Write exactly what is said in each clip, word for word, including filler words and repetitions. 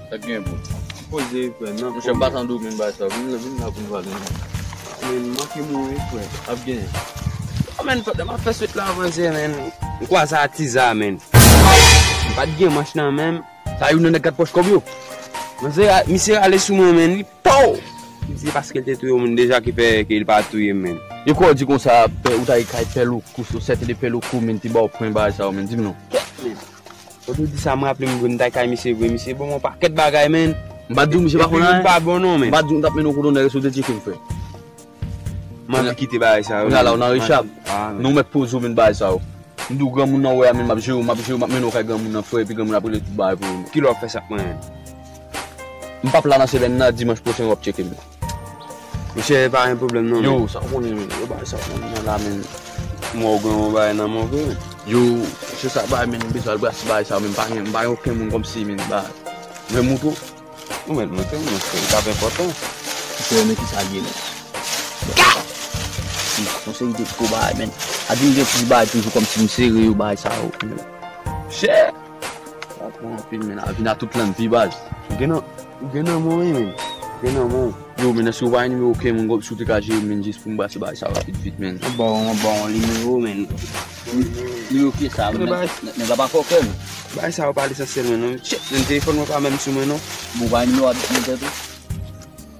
Ap gen bon. Poze, frè, nan. Monchè, m pa tande w, men bagay sa. Vin la, vin la pou n pale, men. Men, m manke mouri, frè. Ap gen. Oh, men, pandan m ap fè swit la avanse, men, m kwaze Atiza, men. M pa t gen manch nan men m. Sa youn nan nèg kat pòch kòb yo. Misye, misye rale sou mwen, men, li pow! Li di se paske l te touye yon moun deja ki fè ke li pa touye m, men. E kwa w di konsa, pè, ou ta kay pè Louko, sou sète de pè Louko, men, te ba w pwen bagay sa yo, men, di m non. Kèt, men. Lòt ou di sa, m raple m vre, m ta kay misye vre, misye ban m yon pakèt bagay, men. M pa t di w misye pa konn anyen. M pa bon non, men. M pa t di w m t ap mennen w kote w nan reso de tcheke m, frè. M anvi kite bagay sa yo. Kounye a la, ou nan rechap. Ah, men. Non, mèt poze w, men, bagay sa yo. M di w granmoun nan wè a, men m ap jere w, m ap jere w, m ap mennen w kay granmoun nan, frè, epi granmoun ap rele tout bagay pou ou. Ki lè w ap fè sa pou mwen, men? M p ap la nan semèn nan, dimanch pwochen w ap tcheke m. Monchè, pa gen pwoblèm non, men. Yo, sa w konnen, men. Yo, bagay sa w konnen la, men. M wè w gen yon bagay nan men w vre, men. Yo, se sa bagay, men, m bezwen al brase bagay sa yo, men m pa gen, m pa gen okenn moun kòmsi, men, bagay. Mwen montre w. Ou mèt montre m, monchè, l t ap enpòtan. Monchè, men ki sa l ye, men. Yon seri de gwo bagay, men. A di m gen plis bagay toujou kòmsi m sere yo, bagay sa yo. Chè! Sa pran anpil, men, a vin a tout lann vi, baz. Ou gen nan, ou gen nan men w, wi, men. Ou gen nan men w. Yo, men, èske w pa gen nimewo okenn moun kòmsi w te ka jere, men, jis pou m brase bagay sa yo vit, vit, men? Mwen ba w, mwen ba w yon nimewo, men. Nimewo ki sa, men, nèg la pa fòkè, men. Bagay sa yo pa lesansyèl, men, non. Shit, men, telefòn mwen pa menm sou mwen, non. Bon, ou pa gen nimewo a mete tou?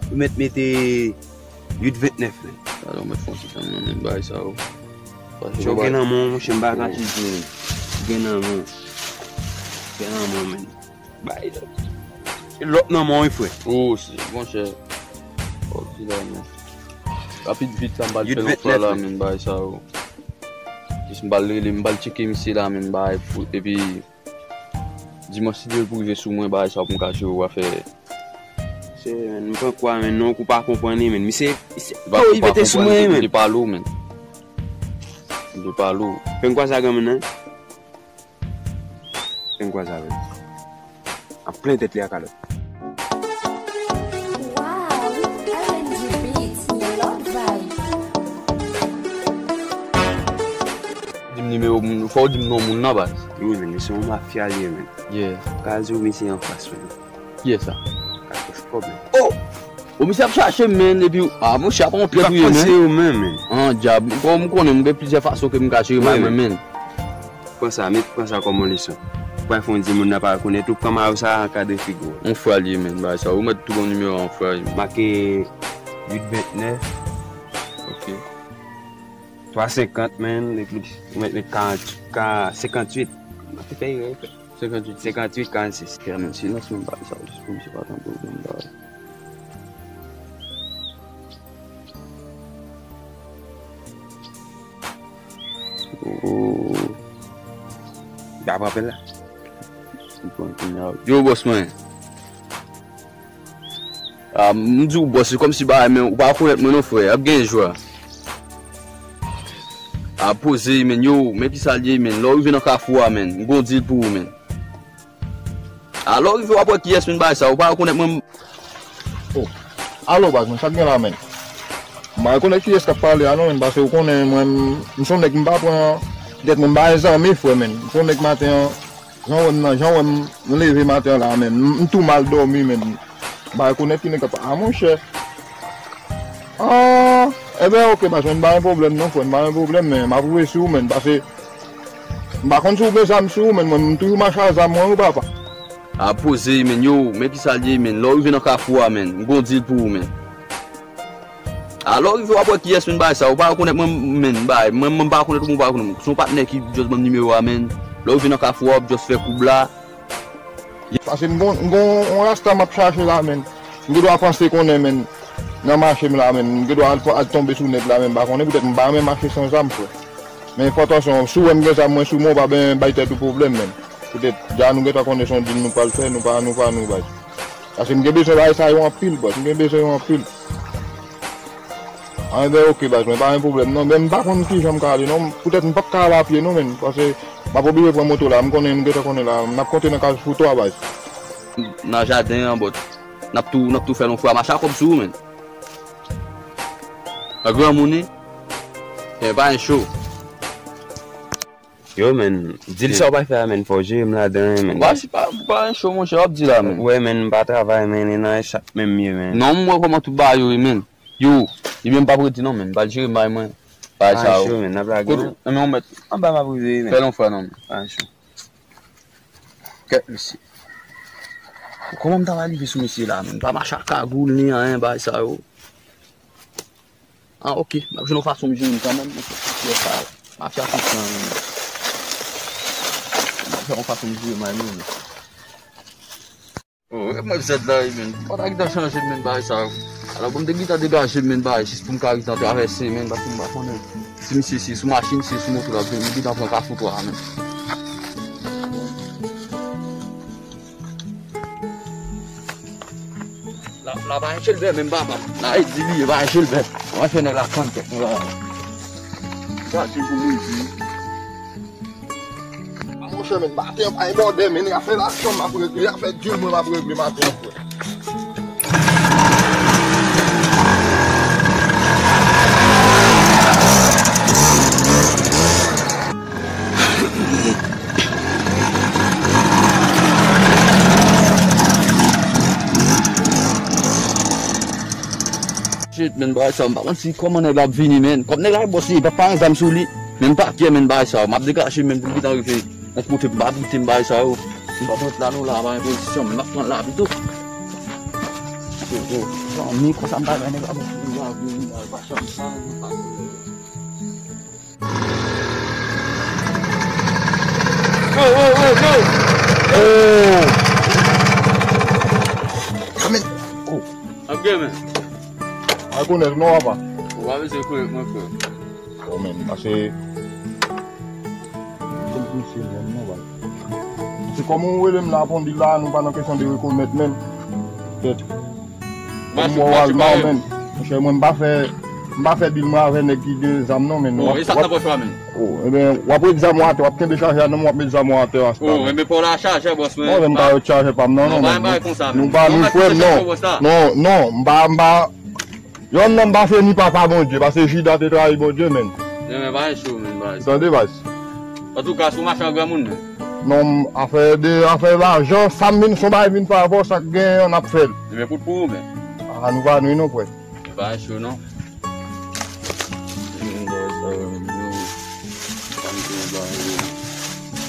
Ou mèt mete uit ventnèf, men. Talè w mèt fè yon ti tann nan men bagay sa yo. Paske ou gen nan men w, monchè, m pa ka chanje. Ou gen nan men w. Ou gen nan men w, men. Bay lòt. E lòt nan men w, wi, frè. Oh, si, monchè. Fòk di la, men. Rapid vit sa, m pral fè yon fwa la, men, bagay sa yo. Jis m pral rele, m pral tcheke misye la, men, bagay pou, epi dimanch, si Dye vle, pou rive sou mwen, bagay sa pou m ka jere w afè. Se, men, m pran kwa, men, non, kou pa konprann li, men. Misye, misye, oh, li pete sou mwen, men. Li pale w, men. Li pale w. Fè m kwa sa, granmoun nan. Fè m kwa sa, men. Ap plen tèt li ak kalòt. Wow, R N G Beats, yon lòt vibe. Di m nimewo moun, fò w di m non moun nan, baz. Wi, men, se yon mafya li ye, men. Yeah. Ka di w misye anfas, men. Kiyès sa? Katouch kòb, men. Oh! Bon, misye ap chache m, men, epi, ah, monchè, ap yon pyèt ou ye, men. Ou pa panse yo menm, men. An, dyab, m konnen m gen plizyè fason ke m ka jere mal mwen, men. Pran sa, met, pran sa kòm yon leson. Ou pral fè yon di moun nan pa rekonèt ou, pran mayo sa, ankadre figi w. Yon frè li ye, men, bagay sa. Ou mèt tou ban m nimewo a yon frè li, men. Make uit ventnèf. Ok. Twa senkant, men, epi ou mèt met karant, ka, senkantuit. Mwen te fè erè, frè. Senkantuit. Senkantuit, karannsis. Frè, men, silans, men, bagay sa, jis pou misye pa tande w, men, bagay. Oh. Ba pran apèl la. Yo, bòs mwen. Ah, m di w, bòs, se kòmsi bagay, men ou pa rekonèt mwen non, frè. Ap gen jwa. Ah, poze, men, yo, men ki sa l ye, men. Lè w rive nan kafou a, men, m gon dil pou ou, men. Ah, lè w rive, w ap wè kiyès, men, bagay sa. Ou pa rekonèt mwen. Oh. Alo, baz, men, sa k gen la, men? M pa rekonèt kiyès k ap pale a, non, men, paske ou konnen, mwen, m, m se yon nèg, m pa pran tèt mwen, m pa gen zanmi, frè, men. M se yon nèg maten an, jan w wè m nan, jan w wè m leve maten an la, men, m, m tou mal dòmi, men. M pa rekonèt ki nèg k ap, ah, monchè. Ah, enben, oke, baz, mwen, m pa gen pwoblèm, non, frè, m pa gen pwoblèm, men m ap rive sou ou, men, paske m pa konn si w gen zam sou ou, men mwen, m toujou mache ak zam mwen, wi, papa. Ah, poze, men, yo, men ki sa l ye, men. Lè w rive nan kafou a, men, m gon dil pou ou, men. A lè w rive, w ap wè kiyès, men, bagay sa. Ou pa rekonèt mwen, men, bagay. Mwen, mwen, m pa rekonèt ou, mwen pa rekonèt mwen. Se yon patnè ki just ban m nimewo a, men. Lè w rive nan kafou a, w ap just fè koub la. Paske m gon, m gon yon rasta m ap chache la, men. M gen dwa panse konnen, men. Nan mache m la, men. M gen dwa al, al tonbe sou nèg la, men. M pa konnen, poutèt m pa renmen mache san zam, frè. Men fè atansyon, si w wè m gen zam mwen sou mwen, w pa ben bay tèt ou pwoblèm, men. Poutèt, dja nou gentan konnen se yon dil nou pral fè, nou pa, nou pa, nou bay. Paske m gen bezwen bagay sa yo anpil, bòs. M gen bezwen yo anpil. Anben, oke, baz, mwen pa gen pwoblèm, non. Men m pa konn kijan m ka ale, non. Poutèt m p ap ka ale a pye, non, men. Paske m ap oblije pran moto la. M konnen, m gentan konnen la. N ap konte nan kafou twa, baz. Nan jaden an, bòs. N ap tou, n ap tou fè l yon fwa. Mache a kòb sou ou, men. Granmoun, wi. Men pa gen cho. Yo, men, di l sa w pral fè a, men, fò w jere m ladan, men. Ba, si pa, pa yon cho, monchè, w ap di la, men. Ou wè, men, m pa travay, men, e nan echap menm m ye, men. Non, m wè kòman tout bagay yo ye, men. Yo, ebyen, m p ap rete, non, men, m pral jere m bay mwen. Bagay sa yo. Pa cho, men, n ap lage, men. Kote, men, yon mèt. Anba m ap rive, men. Fè l yon fwa, non, men. Pa cho. Kèt, mesye. Kòman m ta va rive sou mesye la, men? Pa mache ak kagoul, ni anyen, bagay sa yo. Ah, ok. M ap jwenn yon fason m jwenn kanmenm, men se sa. Mafya konprann. M ap fè yon fason m jwenn may mwen. Oh, e mwen zèt la, men. Pata ki ta chanje, men, bagay sa yo. Alò, bon, m te gentan degaje, men, bagay, jis pou m ka gentan travèse, men, paske m pa konnen. Si misye, si sou machin, si sou moto, l ap vin, li gentan pran Kafou twa, men. La, la pa enche l bè, men, papa. La, e di li, e pa enche l bè. Mwen fè nèg la pran tèt, mwen la. Sa, se pou mwen, di. A, monchè, men, maten an pa gen bòdè, men, afè lajan m ap regle, afè djil mwen m ap regle maten an, frè. Shit, men, bagay sa, m pa konn si kòman nèg la ap vini, men. Kòm nèg la e bòs li, pa, pa gen zam sou li. Men m pa kè, men, bagay sa. M ap degaje, men, pou m gentan rive. Yon kote m pa abite m bagay sa yo. M pa pran la non la, pa gen pozisyon, men m ap pran la pito. Yo, yo, zanmi, konsa m pa wè nèg la, bon, yo, yo, yo, yo, pa chanm sa, yo, pa chanm. Yo, yo, yo, yo. Oh. Amen. Oh. Ap gen, men. A konèt non, papa. Ou pa bezwen konnen mwen, frè. Bon, men, pase. Se kòm ou rele m la, pou m di la, nou pa nan kesyon de rekonèt, men. Tèt. Kòm moral non, men. Monchè, mwen, m pa fè, m pa fè dil mwen avè nèg ki gen zam, non, men. Bon, e sa k nan pòch ou a, men? Oh, ebyen, w ap ret zam ou atè, w ap kenbe chajè a nan men w, w ap met zam ou atè a. Oh, ebyen, pa w la chajè, bòs, men. Non, men m pa ret chajè pa m, non, non, men. Non, pa nou frè m, non. Non, non, m pa, m pa, Yonn nan m pa fè ni papa Bondye, paske Jida te trayi Bondye, men. Men, men, pa cho, men, pa cho. Tande, baz. Antouka, si w mache ak granmoun, men. Non, afè de, afè lajan, sa m vin, se yon bagay vin fè avè w, sa k genyen an, n ap fè l. Men kout pou ou, men. A, nou pa nou non, frè. Men pa cho, non. Men, baz, sa, yo, pa m te ba yo.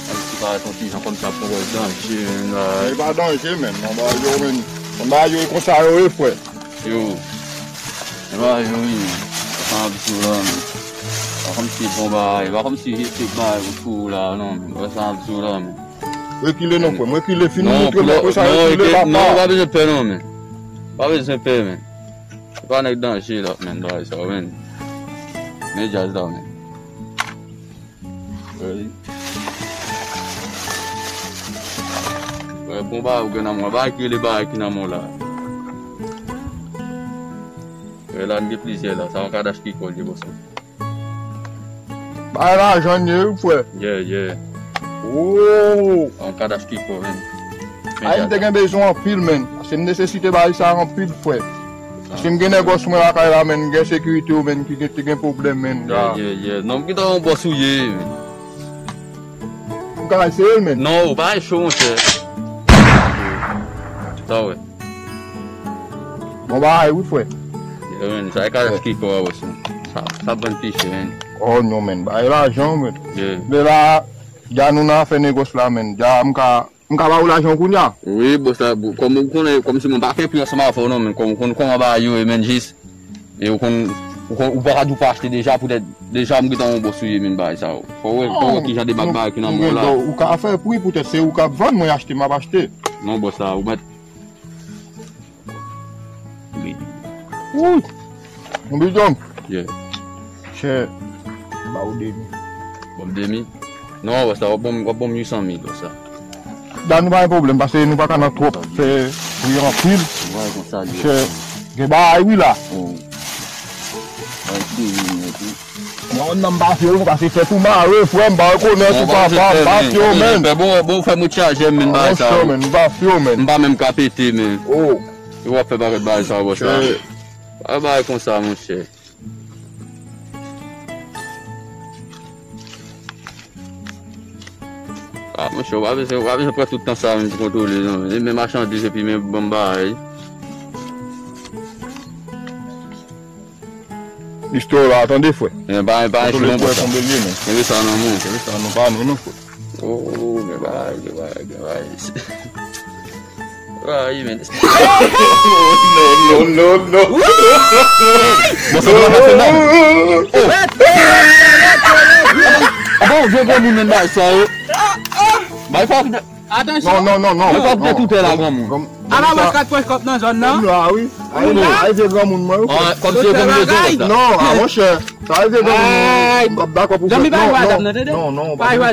Yon ti bagay, yon ti jan kòmsi ap pran danje, men, la. E pa danje, men. Non, ba yo, men. Konba yo, e konsa yo ye, frè. Yo. E pa yo, wi, men. Sa ap di w la, men. Pa kòmsi bon bagay, pa kòmsi se fake bagay ou sou la, non, men. Wè sa ap di w la, men. Rekile non, frè m, rekile, fin moutre m, apre sa, non, rekile, papa. Non, pa bezwen pè, non, men. Pa bezwen pè, men. Se pa nèg danje la, men, bagay sa, men. Men djaz la, men. Wi. Wè, bon bagay ou gen nan men w, bagay ki rele bagay ki nan men w la. Wè, la, n gen plizyè la, sa yon kadach ki kòl ye, bòs mwen. Bagay lajan ye, wi, frè. Yeah, yeah. Oh! Yon kadach ki kòl, men. Ay, m te gen bezwen anpil, men. Paske m nesesite bagay sa anpil, frè. Paske m gen nègòs mwen lakay la, men, m gen sekirite yo, men, ki gen, te gen pwoblèm, men. Yeah, yeah, yeah. Non, m gentan yon bòs ou ye, men. M ka eseye l, men. Non, ou pa cho, monchè. Sa w wè. Bon bagay, wi, frè. Yeah, men, sa e ka ki kò a, bòs, men. Sa, sa bann pi chè, men. Oh, non, men, bagay lajan, men. Yeah. Men la, dja nou nan afè negòs la, men. Dja m ka M ka ba ou lajan kounye a? Wi, bòs la, kòm ou konnen, kòmsi mwen pa fè pri ansanm avè w non, men kòm ou konn kòman bagay yo ye, men jis, e ou konn, ou konn, ou pa ka di w pa achte deja, poutèt deja m gentan yon bòs ou ye, men bagay sa yo. Fò w wè, fò w wè kijan de bak bagay ki nan men w la. Ou ka fè pri, poutèt se ou k ap vann, mwen achte, m ap achte. Non, bòs la, ou mèt. Wi. Yon bidon. Yeah. Chè, ba ou demi. Bon, demi. Non, bòs la, w ap ban m, w ap ban m uit san mil, bòs la. Da nou pa gen pwoblèm, paske nou pa ka nan twòp fè pri anpil. Chè, gen bagay wi la. Oh. Ay, serye, men, tou. Non, non, m pa fè w, paske tèt ou mare, frè, m pa rekonèt ou, papa, m pa fè w, men. Bon, bon, fè m retchaje m, men, bagay sa yo. Monchè, men, m pa fè w, men. M pa menm ka pete, men. Oh. E w ap fè pakèt bagay sa, bòs la. Monchè. Pa bagay konsa, monchè. Ah, monchè, w pa bezwen, w pa bezwen pran tout tan sa menm pou kontwole, non. E men machandiz epi men bon bagay. Listwa la, tande, frè. Men pa, pa, kontwole frè, konbelye, non. Kenbe sa nan men w. Kenbe sa nan pa nou, non, frè. Oh, gen bagay, gen bagay, gen bagay. Ay, men. Non, non, non, non. Bon, sa va pase la. Oh. Ah bon, gen granmoun nan bay sa yo. Bay pa. Atansyon. Non, non, non, non. Bay pa tout la granmoun. Ala wè kat pwòch kòp nan zòn nan. Ah wi. Ay, ay, vye granmoun mwen. Ah, kòm se granmoun yo di la. Non, ah, monchè. Sa vle di granmoun, m p ap dakò pou fè. Non, non, pa jwe.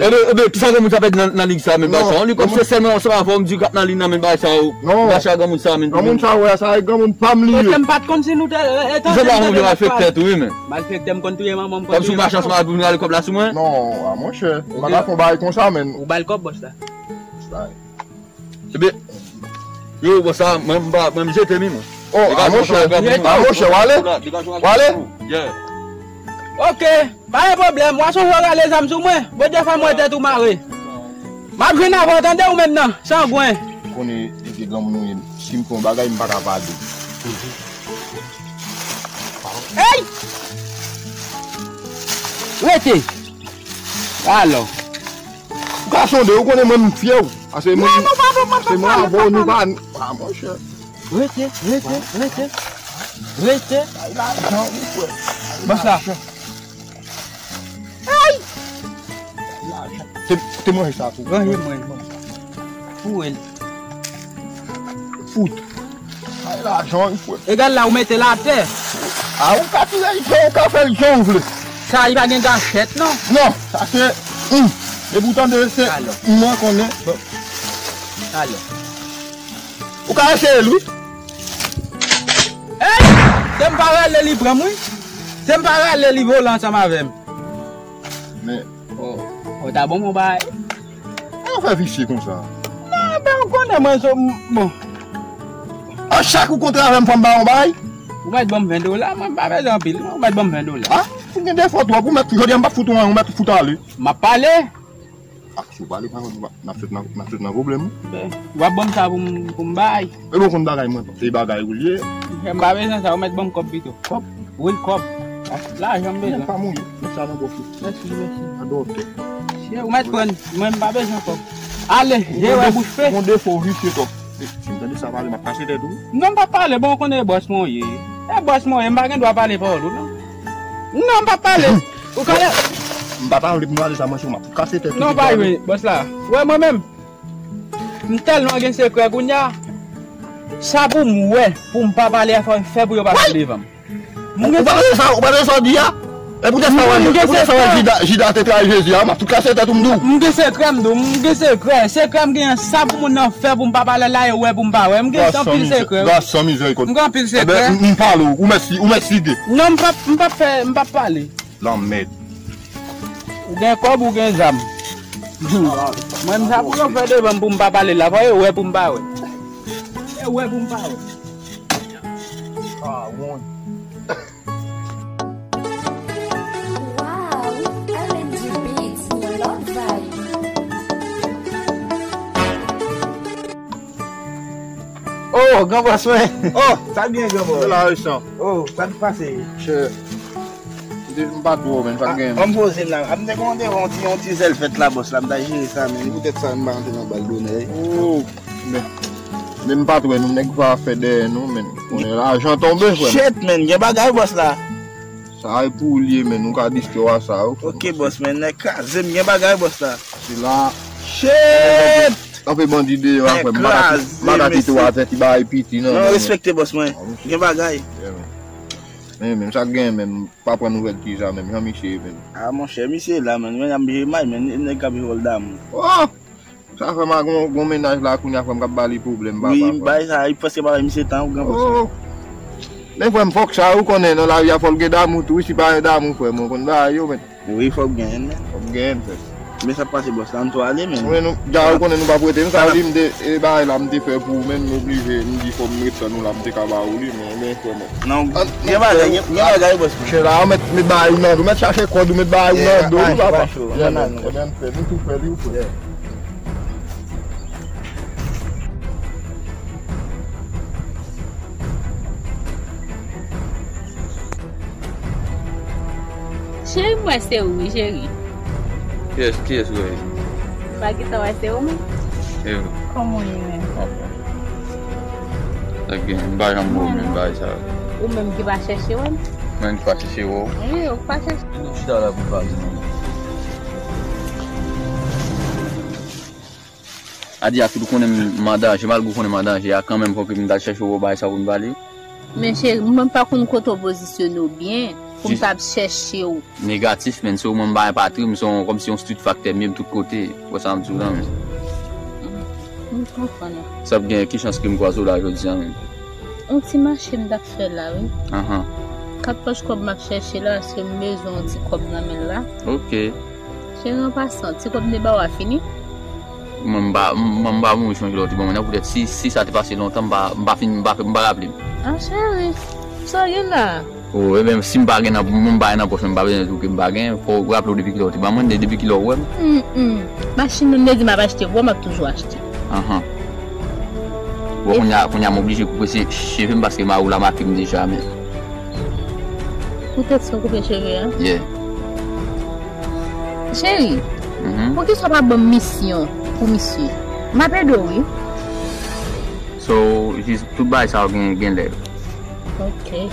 Ebe, ebe, kisa granmoun sa fè nan, nan lig sa menm bagay sa? Li kòm se sèlman ansanm avè w m di w k ap nan lig nan menm bagay sa yo. Non. Mache a granmoun sa menm. Granmoun sa wè sa, e granmoun pa m li ye. Kòm si nou te, e, e, kisa granmoun vle mal fè tèt ou, wi, men. Malfektè, m konn touye manman m, m konn touye manman m. Kòm si w machanse, m ap vin rale kòb la sou mwen. Non, a monchè, m pa ka fè yon bagay konsa, men. Ou ba l kòb, bòs la. Ebyen, yo, bon, sa, mwen, m pa, mwen, m jete mi, mwen. Oh, a monchè, a monchè, w ale? W ale? Yeah. Ok, pa gen pwoblèm, w a sonje w rale zam sou mwen. Bondye fè m wè tèt ou mare. M ap jwenn avè w, tande, ou menm nan, sangwen. Konnen, e vye granmoun ou ye, si m fè yon bagay, m pa ka pale. Ey! Rete! Alò. Ou ka sonde, ou konnen mwen m fyè w. Ase mwen, non, nou pa bon, mwen pa pale, nou pa pale. Ah, monchè. Rete, rete, rete. Rete. Ay, lajan, wi, frè. Bòs la. Ay! Te, te manje sa tou. Manje, manje. Pou el. Fout. Ay, lajan, wi, frè. Egal la, ou mete l atè. Ah, ou ka tire l jan, ou ka fè l jan ou vle. Sa, li pa gen gachèt, non? Non, sa se, hmm. E poutan de se, alò, mwen konnen. Bon. Alò. Ou ka eseye l, wi. Ey! Te m pa rale li pran m, wi. Te m pa rale li vole ansanm avè m. Men. Oh, oh, ta bon, mon bay. Sa w fè visye konsa? Non, ben, ou konnen mwen, so, m, bon. A chak ou kontre avè m, fò m ba w yon bay? Ou mèt ban m ven dola, mwen m pa bezwen anpil, non, ou mèt ban m ven dola. Ah, ou gen defo twòp, ou mèt, jodi a m p ap fout ou anyen, ou mèt fout ale. M ap pale. Ah, si w pale, pa konn, n ap sot nan, n ap sot nan pwoblèm, wi. Ben, w ap ban m sa pou m, pou m bay. E bon, konn bagay mwen, se bagay ou l ye. M pa bezwen sa, ou mèt ban m kòb pito. Kòb? Wi, kòb. Ah, lajan m bezwen. Pa mouri, met sa nan pòch ou. Mèsi, mèsi. Adòte. Ou mèt pran, mwen m pa bezwen kòb. Ale, je wè bouch pe. Gon defo, gon defo, visye twòp. Si m tande sa pale, m ap kase tèt ou. Non, m p ap pale, bon, ou konnen e bòs mwen w ye. E bòs mwen w ye, m pa gen dwa pale pawòl ou, non. Non, m p ap pale. Ou konnen. M pa ta vle pou m pale sa, mwen, si m ap kase tèt ou. Non, pa vre, bòs la. Wè, mwen menm, m tèlman gen sekrè kounye a. Sa pou m wè, pou m pa pale a, fò m fè pou yo pa fè devan m. Ou pa tande sa, ou pa tande sa w di a? E poutèt sa w wè, e poutèt sa w wè Jida, Jida te trayi Jezi a, m ap tout kase tèt ou m di w. M gen sekrè, m di w, m gen sekrè. Sekrè m genyen, sa pou moun nan fè pou m pa pale la, e wè pou m pa wè. M gen anpil sekrè. Gras san mizèrikòd. M gen anpil sekrè. Eben, m, m pale w, ou mèt si, ou mèt site. Non, m p ap, m p ap fè, m p ap pale. Lanmèd. Ou gen kòb, ou gen zam. Mwen, m sa pou yo fè devan m pou m pa pale la, fò e wè pou m pa wè. E wè pou m pa wè. Ah, woy. Wow, L M D Beats, yon lòt vibe. Oh, gran bòs mwen. Oh, sa byen, gran bòs. Sa la, Richard. Oh, sa k pase? Chè. M pa twò, men, sa k gen. An m poze m la. A m te gen yon, yon ti, yon ti zèl fèt la, bòs la. M ta jere sa, men. Poutèt sa, m pa antre nan bal bonè. Oh, men. Men m pa t wè nou, nèg pa fè dèyè nou, men. Konnen lajan tonbe, frè m. Shit, men, gen bagay, bòs la. Sa e pou ou l ye, men, nou ka distrè w a sa, wi. Ok, bòs, men, nèg kraze m, gen bagay, bòs la. Se la. Shit! Anpe bandi deyò a, frè m. Baka ti, baka ti tou atè, ti bagay piti, non, non, respekte, bòs, mwen. Gen bagay. Yeah, men. Men, men, sa k gen, men, m pa pran nouvèl ti sa, men, jan misye ye, men. Ah, monchè, misye la, men, men, ap jere may, men, nèg k ap jere wòl damou. Oh! Sa fè m a gon, gon mennaj la kounye a, frè m, k ap ba li pwoblèm, papa, frè m. Wi, bay sa, li prèske pa bay misye tan, ou gran pòs. Oh. Men frè m, fòk sa, ou konnen, nan lavi a, fò l gen damou tou, wi, si pa gen damou, frè m, ou konn bagay yo, men. Wi, fòk genyen, men. Fòk genyen, frè m. Men sa k pase bòs la, ann tou ale, men. Men nou, dja ou konnen nou p ap rete, m sa li, m te, e bagay la, m te fè pou ou, men m oblije, m di fò m ret tann ou la, m te ka ba ou li, men, men, frè mwen. Non, gen bagay, gen, gen bagay, bòs mwen. Chè la, ou mèt, mèt bagay ou nan do, mèt chache kòd ou, mèt bagay ou nan do, wi, papa. Ebyen, m fè, nou tou fè li, ou fè. Cheri, m wè se ou, wi, cheri. Kiyès, kiyès ou wè? M pa gentan wè se ou menm. E ou? Kòman w ye menm? Anfen. Sa gen, m pa janm wè w menm bagay sa yo. Ou menm ki pa chèche wè m? Mwen ki pa chèche wè w? Wi, ou pa chèche. Vin nou chita la pou n pale non. Adi a tout konnen m an danje, malgre w konnen m an danje a, kanmenm fòk m t al chèche w bagay sa pou n pale. Men cheri, mwen pa konn kote w pozisyone w byen pou m t ap chèche w. Negatif, men se w mwen m pa enpatri, m se yon, kòmsi yon street factor, m ye m tout kote. Wè sa m di w la, men. M konprann ou. Sa ap gen, ki chans ke m kwaze w la jodi a, men? Yon ti mache m t ap fè la, wi. Ahan. Kat pòch kòb m ap chèche la, se m bezwen yon ti kòb nan men l la. Ok. Cheri, an pasan, ti kòb m te ba w a fini? Mwen, m pa, mwen, m pa mouri sonje lè w te ban mwen nan, poutèt si, si sa te pase lontan, m pa, m pa fin, m pa, m pa raple m. Ah, cheri, sa w gen la? O, ebyen, si m pa gen nan, mwen, m pa gen nan pòch mwen, m pa bezwen di w ke m pa gen. Fò w raple w depi kilè w te ban mwen, de-, depi kilè w wè m. Mm, mm. Machin nan, m te di m ap achte pou w, m ap toujou achte. Ahan. Bon, kounye a, kounye a, m oblije koupe se cheve m paske mari w la make m deja, men. Poutèt sa w koupe cheve a? Yeah. Cheri, mhm, poukisa w pa ban m misyon pou misye? M ap ede w, wi. So, jis tout bagay sa yo gen, gen lè. Ok.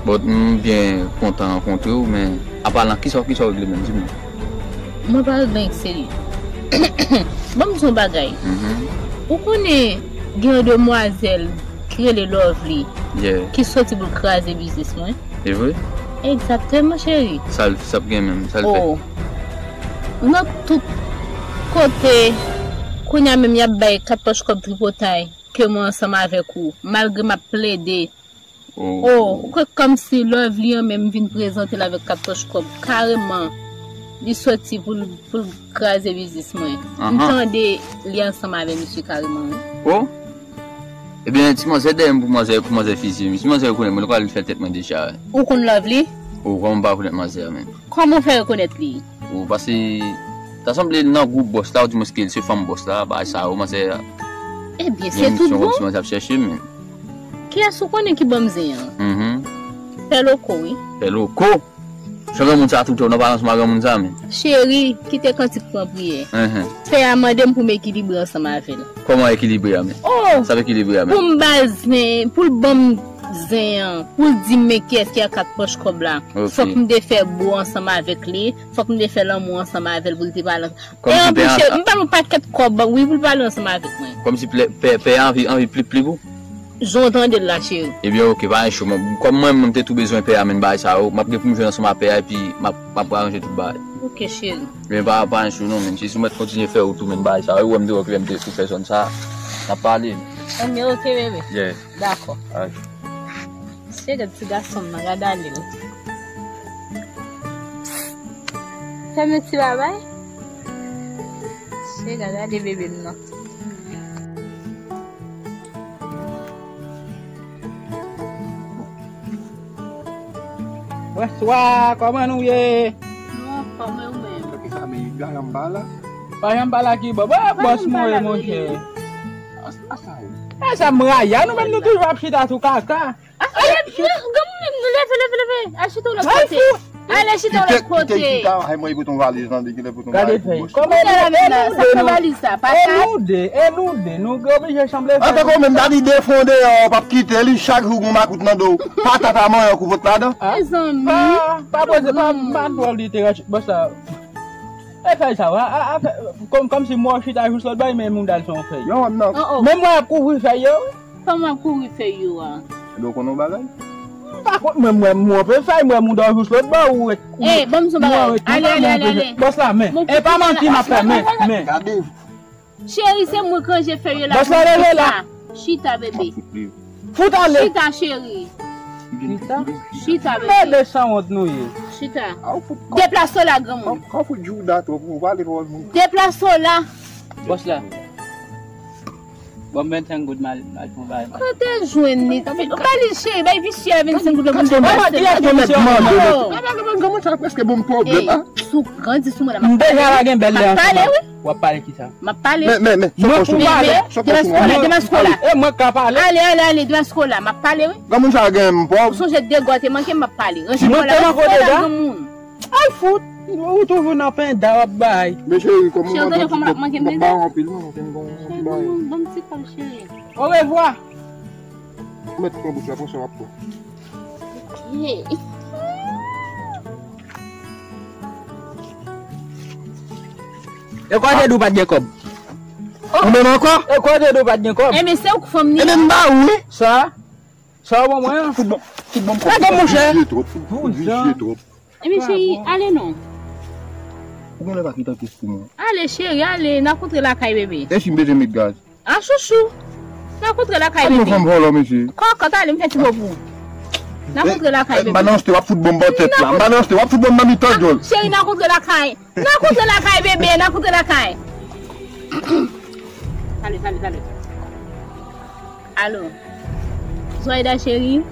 But m byen kontan rankontre w, men apalan, kisa, kisa w regle menm, di m non? Mwen pa regle anyen k serye. Ban m di w yon bagay. Mhm. Ou konnen gen yon demwazèl ki rele Lovely, yeah, ki soti pou l kraze biznis mwen. E vre? Egzakteman, cheri. Sa l, sa ap gen menm, sa l fè? Oh. Nan tout kote, kounye a menm y ap bay kat pòch kòb tripotay ke mwen ansanm avèk ou, malgre m ap plede. Oh. Oh, ou kwè kòmsi Lovely an menm vin prezante l avèk kat pòch kòb. Kareman, li soti pou l, pou l kraze biznis mwen. M, ahan, tande li ansanm avè misye kareman, wi. Oh? Ebyen, ti manzè dèyè m pou manzè, pou manzè fizye m. Si manzè rekonèt mwen, li pral fè tèt mwen deja. Ou konn Lovely? Oh, kòman m pa rekonèt manzè a menm? Kòman w fè rekonèt li? Ou pase, ta sanble l nan gwoup bòs la, ou di mwen ke l se fanm bòs la, bagay sa yo, manzè. Ebyen, se tout bon. Ti manzè ap chèche m, men. Kiyès ou konnen ki ban m zen an? Mhm. Pè Loko, wi. Pè Loko? Jan granmoun sa tou tè w nan pale ansanm ak granmoun sa, men. Cheri, kite kantik pran priyè. Mhm. Pè a mande m pou m ekilibre ansanm avè l. Kòman ekilibre a, men? Oh! Sa ekilibre a, men? Pou m ba l zen, pou l ban m zen an, pou l di m men kiyès ki a kat pòch kòb la. Ok. Fòk m te fè bo ansanm avèk li, fòk m te fè lanmou ansanm avè l pou l te pale. E anplis, m ba l yon pakèt kòb, wi, pou l pale ansanm avèk mwen. Kòmsi pè, pè, pè a anvi, anvi plip, plip ou? Jan w tande l la, cheri. Ebyen, ok, pa gen cho. Mwen, kòm mwen, mwen, m te tou bezwen pè a, men bagay sa yo, m ap gen pou m jwenn ansanm ak pè a, epi m ap, m ap aranje tout bagay. Ok, cheri. Men pa, pa gen cho non, men si, si w mèt kontinye fè wout ou, men bagay sa yo, ou wè m te wè ke m te tou fè zòn sa, n ap pale. Ebyen, ok, bebe. Yeah. Dakò. Alright. Cheri, gad ti gason m nan, gad ale l. Fèmen ti babay. Cheri, gade bebe m nan. Bonswa, kòman nou ye? Nou anfòm, e ou menm? Sa ki sa, men garan m pa la? Pa janm pa la ki bò? Bò, bòs mwen ye, monchè. Asa, asa. E sa m rayi a, nou menm nou toujou ap chita sou kaka. Granmoun, leve, leve, leve. Al chita w lòt kote. Ale chita w lòt kote. Kite, kite, kite, ay, mwen, pote yon valiz, tande, kile pote yon valiz pou bòs. Kòman nou, e nou de, e nou de, e nou de, nou oblije sanble fè. Antanke ou menm, Dadi defonde, w p ap kite li, chak jou gon makout nan do w. Patata manyen kou pot ladan. Mezanmi. Pa, pa poze, pa, pa twò literati, bòs la. E fèy sa, a, a, a, fè, kòm, kòmsi mwen chita jis lòt bò, men moun dal son fèy. Yo, non. Oh, oh. Men mwen ap kouvri fèy yo. Kòman w ap kouvri fèy yo a? Ebyen, w konnen yon bagay? M pa konn, mwen, mwen, mwen pe fèy, mwen moun dal jis lòt bò, ou ret, ou ret. Eh, ban m di w yon bagay. Ale, ale, ale, ale. Bòs la, men. E pa manti m ap fè, men, men. Gade. Cheri, se mwen k ranje fèy yo la. Bòs la, leve la. Chita, bebe. Fout ale. Chita, cheri. Chita. Chita, bebe. Bebe sanwont nou ye. Chita. Deplase w la, granmoun. Kòm fout jouda twòp, ou pale pawòl moun. Deplase w la. Bòs la. Ban m vennsenk goud, m al, m al fè yon bagay. Kote w jwenn li? Ba li, cheri, bay visye a vennsenk goud la pou l deplase l. Granmoun sa prèske ban m pwoblèm, a. Sou, grandi sou mwen la, m ap pale. M deja la gen bèl lè ansanm. W ap pale kisa? M ap pale. Men, men, men, mwen pou pale. Demaske w la, demaske w la. E mwen ka pale. Ale, ale, ale, demaske w la, m ap pale, wi. Granmoun sa gen m pòv. Ou sonje dega w te manke m, m ap pale. Ranje kò w la, demaske w la, granmoun. Ay fout, ou toujou nan penda w ap bay. Men cheri, kòm ou manke m penda. Cheri, ban m ti kòb, cheri. Orevwa. Ou mèt pran bouch la, pran sa w ap pran. Ok. E kote di w pa t gen kòb? Ou menm ankò? E kote di w pa t gen kòb? Ebyen, se ou k fanm ni. Ebyen, m ba ou, wi. Sa? Sa w ban mwen an? Fout bon, fout bon. Gade monchè. Vizye twòp, fout, fout vizye twòp. Ebyen, cheri, ale non. Ou genlè pa kite anplis pou mwen. Ale, cheri, ale. N a kontre lakay, bebe. E si m bezwen met gaz? A chouchou. N a kontre lakay, bebe. An nou fanm vòlò, mesye. Kòkòt, ale, m fè ti bo pou ou. N a kontre lakay, bebe. M pa nan anste, w ap fout bon bò tèt la. M pa nan anste, w ap fout bon nan mitan djòl. Cheri, n a kontre lakay. N a kontre lakay, bebe, n a kontre lakay. Tale, tale, tale. Alo. Zoraida cheri,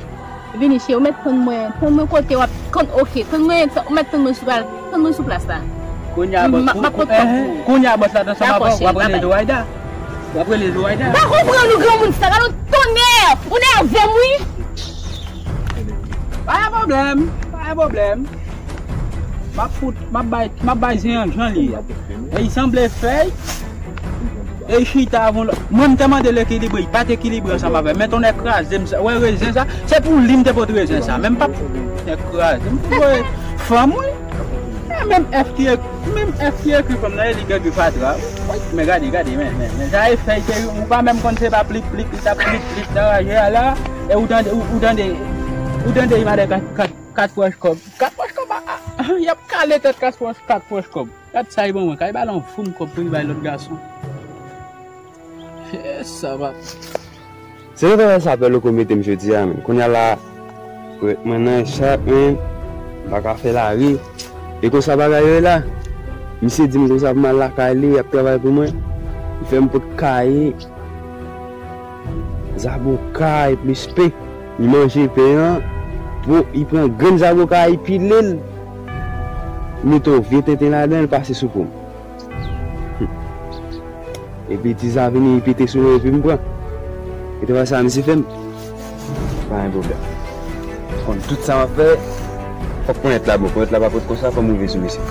vini cheri, ou mèt tann mwen, tann mwen kote w ap, tann, ok, tann mwen, ou mèt tann mwen sou plas, tann mwen sou plas la. Kounye a bòs, m ap pot kòb pou ou. Kounye a bòs la t ansanm avè w, w ap rele Zoraida. W ap rele Zoraida. M pa konprann ou granmoun sa, gade yon tonnè, ou nève m wi. Pa gen pwoblèm, pa gen pwoblèm. M ap fout, m ap bay, m ap bay zen an jan li ye a. E li sanble fèy. E li chita avè yon lòt. Mwen, m te mande l ekilibre, li pa t ekilibre ansanm avè m. Men tonnè kraze m sa. Wè rezen sa, se pou li m te pot rezen sa. Men m p ap fout tonnè kraze m. Pou wè fanm, wi. E menm F ki ek-, menm F ki ekri fanm nan, e li k ekri fatra. Wi, men gade, gade, men, men, men. Sa e fèy ke ou pa menm konn se pa plik, plik, li t ap plik, plik nan raje a la. E ou tande, ou, ou tande, ou tande li mande kat, kat, kat pwòch kòb. Kat pwòch kòb, a, a, a, y ap kale tèt kat pwòch, kat pwòch kòb. Gad sa li ban mwen, kay ba l yon foum kòb pou li bay lòt gason. E sa va. Se nan travay sa pè loko mete m jodi a, men. Kounye a la, mwen nan echat, men, m pa ka fè lari. E konsa bagay yo ye la. Misye di m konsa pou m al lakay li, y ap travay pou mwen. Li fè m pot kaye, zaboka, e plis pen. Li manje pen an, bon, li pran grenn zaboka, li pile l, li mete yon vye tenten ladan l, pase sou po m. Epi ti sa vini, li pete sou mwen, epi m pran. E travay sa misye fè m. Pa gen pwoblèm. Konn tout sa m ap fè, fòk ponyèt la bon. Ponyèt la pa pot konsa, fò m rive sou misye.